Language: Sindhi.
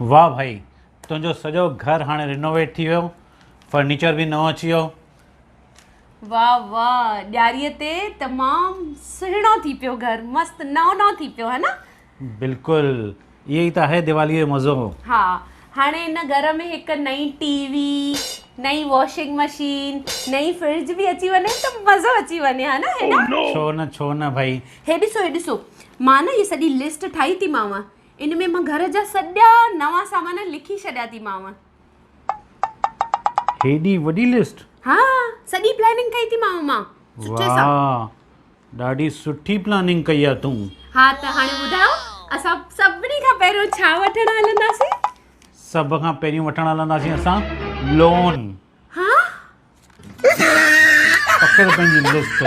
واهه ڀائي تنهنجو سڄو گهر هاڻي رينوويٽ ٿي ويو فرنيچر به نئون اچي ويو. واهه واهه ڏياريء تي تمام سهڻو ٿي پيو گهر مست نئون نئون ٿي پيو ها نه. بلڪل اهو ئي ته آهي ديواليء جو مزو. ها هاڻي هن گهر ۾ هڪ نئين ٽي وي، نئين واشنگ مشين، نئين فرج به اچي وڃي ته مزو اچي وڃي ها نه هيڏا. ڇو نه ڇو نه ڀائي. هي ڏسو هي ڏسو مان نه هي سڄي لسٽ ٺاهي ٿي مانو ان ۾ مان گهر جا سڄا نوان سامان لکي ڇڏيا ٿي مانو. هيڏي وڏي لسٽ. ها سڄي پلاننگ ڪئي ٿي مانو مان سٺي سان. واهه ڏاڍي سٺي پلاننگ ڪئي آ تون. ها ته هاڻي ٻڌايو اسان سڀني کان پهريون ڇا وٺڻ هلنداسين؟ سڀ کان پهريون وٺڻ هلنداسين اسان لون. ها؟ پڪڙ پنهنجي لسٽ.